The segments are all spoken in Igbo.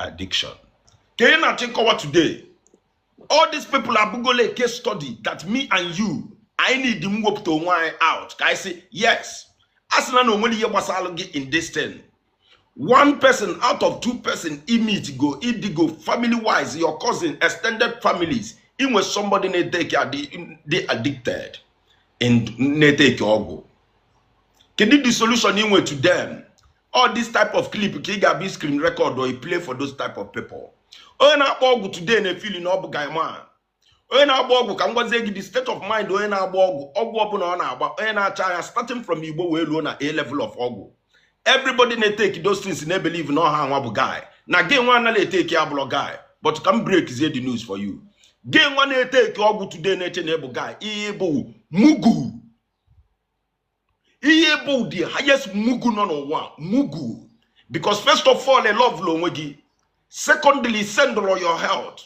addiction. Ka ị na-achọ ịkọwa today, all these people abụgola a case study that me and you, I need m wepụta onwe anyị out ka anyị sị yes, a sị na na onwere ihe gbasara gị in this thing. One person out of two person meet go idigo family wise, your cousin, extended families, inwe somebody na-etake dị addicted in na-etake ọgwụ. Kedu the solution inwe to them? All this type of clip ka ị ga-abịa screen record or play for those type of people. Onye na-akpọ ọgwụ today na-efili na ọ bụ guy man. Onye na-agba ọgwụ, ka m gwazie gị the state of mind onye na-agba ọgwụ. Ọgwụ ọbụla ọ na-agba, onye na-acha anya, starting from igbo wee ruo na a level of ọgwụ, everybody na-etake those things na-ebelieve na ọha nwa bụ guy, na gị nwa anaghị etake ya bụrụ guy. But ka m break zie the news for you: gị nwa na-etake ọgwụ today na-eche na ịbụ guy, ihe bụ mugu. Ihe bụ the highest mugu nọ n'ụwa, mugu, because first of all, love onwe gị. Secondly, send your health.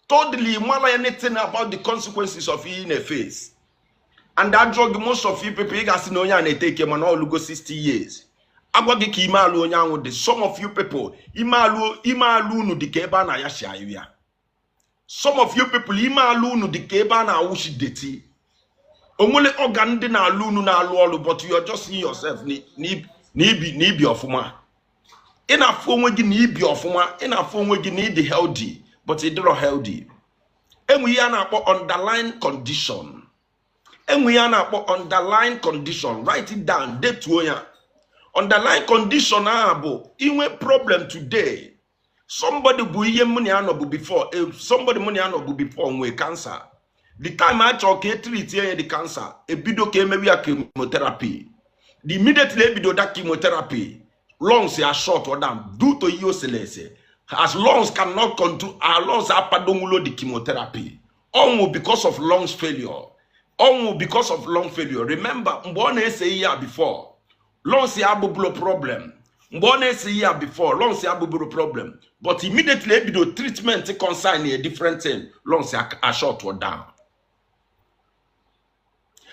Thirdly, mara anything about the consequences of ihe ị na-face and that drug. Most of you people, ị ga-asị na onye a na-etake, mana ọlụgo 60 years. Agwa gị ka ime alụ onye ahụ dị. Some of you people, ime alụ, ime alụ unu dị ka ebe a na-ayashi ahịhịa. Some of you people, ime alụ unu dị ka ebe a na-awụshi dirty. Onwere organ ndị na-alụ unu na-alụ ọrụ, but you are just seeing yourself na ibi ọfụma. Ị na-afụ onwe gị na ibi ọfụma, ị na-afụ onwe gị na ịdị healthy, but ị dịrọ healthy. Enwe ihe a na-akpọ underlying condition. Enwe ihe a na-akpọ underlying condition. Write it down, detuo ya. Underlying condition ahụ bụ inwe problem today. Somebody bụ ihe mụ na ya nọ bụ before, somebody mụ na ya nọ bụ before nwee cancer. The time a chọrọ ka e treat ya the cancer, ebido ka emewe ya chemotherapy. The immediately ebido that chemotherapy, lungs ya shut down due to ihe o sere ese, as lungs cannot control our lungs apadonwulo the chemotherapy. Ọnwụ because of lungs failure. Ọnwụ because of lung failure. Remember, mgbe ọ na-ese ihe a before, lungs ya abụbụlo problem. Mgbe ọ na-ese ihe a before, lungs ya abụbụlo problem, but immediately ebido treatment concern a different thing, lungs ya are shut down.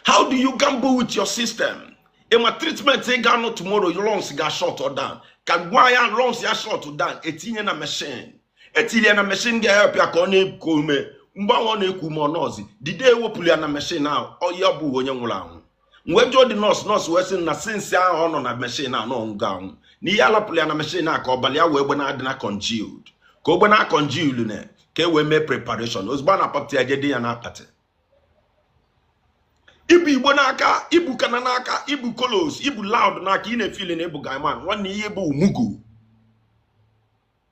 How do you gamble with your system? Ịma treatment ị ga-anọ tomorrow, your lungs ga shut down. Ka gwa ya lungs ya shut down, etinye na machine, etinye na machine ga-help ya ka ọ na-eku ume. Mgbe ahụ ọ na-eku ume, ọ nọọsị dide ewepụrụ ya na machine ahụ, ọ ya bụ onye nwụrụ anwụ. Mgbe jụọ dị nọọsụ, nọọsụ wee sị na since ahụ ọ nọ na machine a, nọ nga anwụ, na ihe alapụrụ ya na machine a ka ọbara ya wee gbe na-adị na congealed, ka o gbe na congealed na ka e wee mee preparation. Ozugbo a na-akpọpụta ya, jede ya na akpatị. Ibu igbo n'aka, ibu kana n'aka, ibu kolos, ibu loud n'aka, ị na-efili na ịbụ guyman. Nwanne, ihe bụ mugu.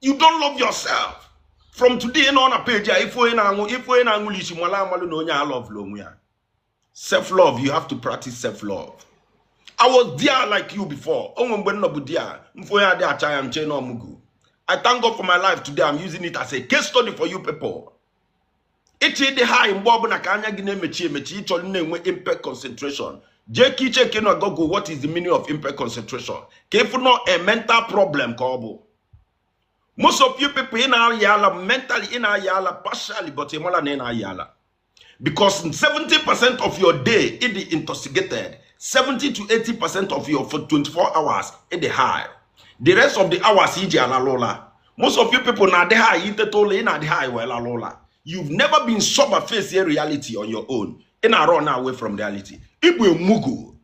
You don't love yourself. From today, nọ na page a, ife onye na-aṅụ, ife onye na-aṅụli isi mala amalụ na onye a love onwe ya. Self love, you have to practice self love. I was there like you before. Onwe mgbe m nọbụ there, mfe onye adị acha ya nche na ọmụgụ. I thank God for my life today. I'm using it as a case study for you people. Ịchọ ịdị high mgbe ọbụla, ka anya gị na-emechi emechi, ịchọrọ na-enwe impaired concentration, jee ka icheke na Google what is the meaning of impaired concentration, ka ịfụ nọ a mental problem ka ọ bụ. Most of you people, ị na-aya ala mentally, ị na-aya ala partially, but ị mara na ị na-aya ala because 70% of your day ị dị intoxicated. 70 to 80% of your for 24 hours ị dị high. The rest of the hours iji alala ụla. Most of you people na-adị high iteta ụlọ, ị na-adị high wee lala ụla. You've never been sober, face a reality on your own. Ị na-run away from reality. Ịbụ mugu,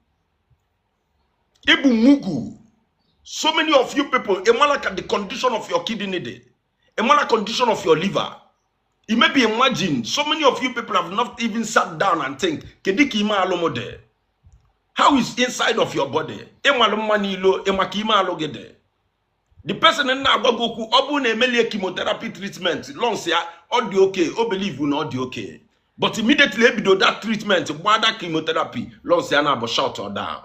ịbụ mugu. So many of you people, ị mara ka the condition of your kidney dị, ị mara condition of your liver. You maybe imagine, so many of you people have not even sat down and think, kedu ka ime alụ m dị? How is inside of your body? Ịmalụ mma n'ilo, ịma ka ime alụ gị dị. The person na-agwa gị okwu, ọ bụrụ na emelie chemotherapy treatment, lungs ya ọ dị okay, o believe na ọ dị okay, but immediately ebido that treatment, gbada chemotherapy, lungs ya na-abụ shut down.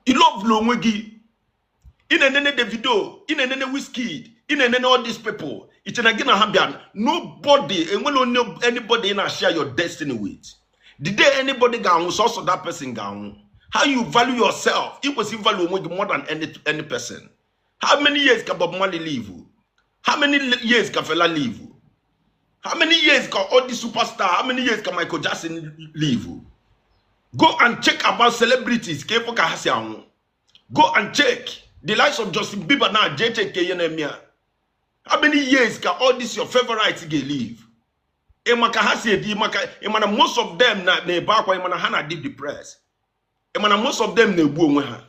Ilovulu onwe gị. Ị na-enene Davido, ị na-enene Wizkid, ị na-enene all these people, iche na gị na ha bịa. Nobody, enwere onye, anybody ị na-share your destiny with. The day anybody ga-anwụ, sọsọ that person ga-anwụ. How you value yourself? Ị kwesịrị value onwe gị more than any person. How many years ka Bob Marley live? How many years ka Fela live? How many years ka all the superstar, how many years ka Michael Jackson live? Go and check about celebrities, ka ịfụ ka ha si anwụ. Go and check. The likes of Justin Bieber na jee check ihe na-eme ya. How many years ka all this your favorites ga-live? Ịmaka ha si edi maka ịmana most of them na na-ebe akwa, ịmana ha na-adị depressed, ịmana most of them na-egbu onwe ha.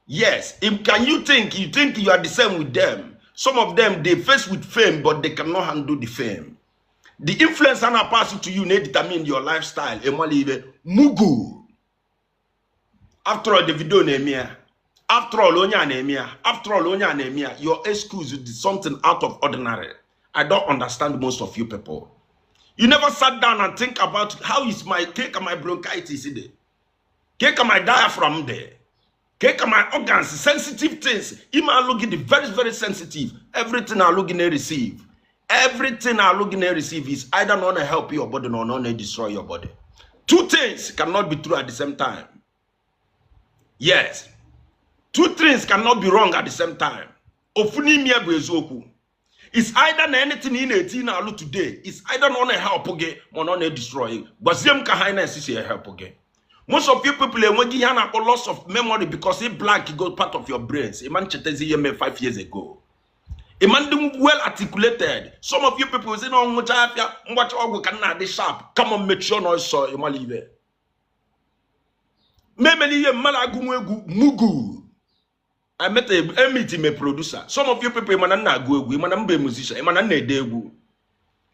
Yes, if, can you think, you think you are the same with them? Some of them, they face with fame, but they cannot handle the fame. The influence and pass to you na determine your lifestyle. Ịmala ibe mugu. After all, the video na-eme ya. After all, onye a na-eme ya. After all, onye a na-eme ya. Your excuse is something out of ordinary. I don't understand most of you people. You never sat down and think about how is my cake and my bronchitis there, cake and my diaphragm there, cake and my organs, sensitive things. Ime alụ gị dị very very sensitive. Everything alụ gị na-receive, everything alụ gị na-receive is either not to help your body or not to destroy your body. Two things cannot be true at the same time. Yes, two things cannot be wrong at the same time. Ofu n'ime ya bụ eziokwu. It's either na anything ị na-eti na-alụ today is either na ọ na-help gị ma na ọ na-destroy gị. Gwazie m ka highness si help gị. Most of you people enweghị ihe a na-akpọ loss of memory because it blank go part of your brains. Ịma nchetezi ihe mee 5 years ago. Ịma ndị well articulated. Some of you people si na ọṅụcha afịa mgbacha ọgwụ ka m na-adị sharp. Kama mechie ọnụ ọsọ. Ịmala ibe memele ihe mmadụ agụnwa egwu mugu. I met a meet a producer. Some of you people, ịmana nna agụ egwu, ịmana mba musician, ịmana nna ede egwu.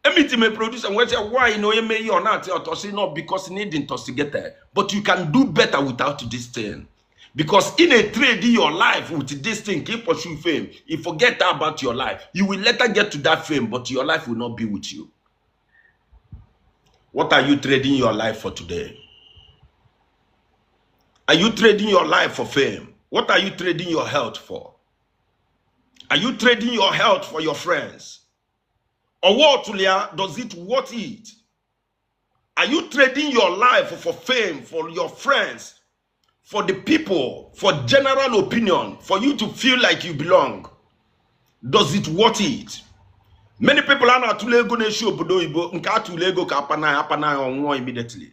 Meet a producer and say, why you know you may or not or say no, because you need intoxicated. But you can do better without this thing. Because in a trade your life with this thing, keep pursue fame. You forget about your life. You will later get to that fame, but your life will not be with you. What are you trading your life for today? Are you trading your life for fame? What are you trading your health for? Are you trading your health for your friends? Or what does it worth it? Are you trading your life for fame, for your friends, for the people, for general opinion, for you to feel like you belong? Does it worth it? Many people are na-atụle ego na-esi obodo oyibo nke atụle ego ka apana apana ọnwụọ immediately.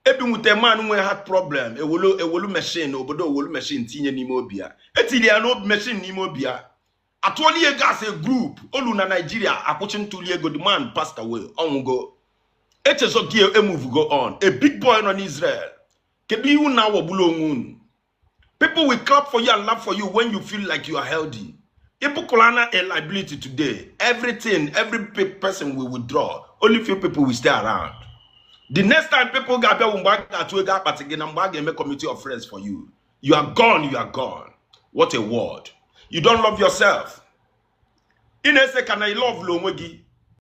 Ebi nwute man nwee heart problem, ewolu ewolu machine obodo, ewolu machine tinye n'ime obi ya, etiri ya n'obi machine n'ime obi ya, atụọla ego as a group olu na Nigeria akwụchi ntụli ego. The man passed away, ọnwụgo, echezogie, emove go on. A big boy nọ n'Israel. Kedu iwu na-aghọgbulu onwe unu? People will clap for you and laugh for you when you feel like you are healthy. Ịbụkụlana a liability today, everything, every person will withdraw. Only few people will stay around. The next time people ga-abịa bụ mgbe a ga-atụ ego akpati gị na mgbe a ga-eme committee of friends for you. You are gone, you are gone. What a word. You don't love yourself. Ị na-ese ka na ị love onwe gị.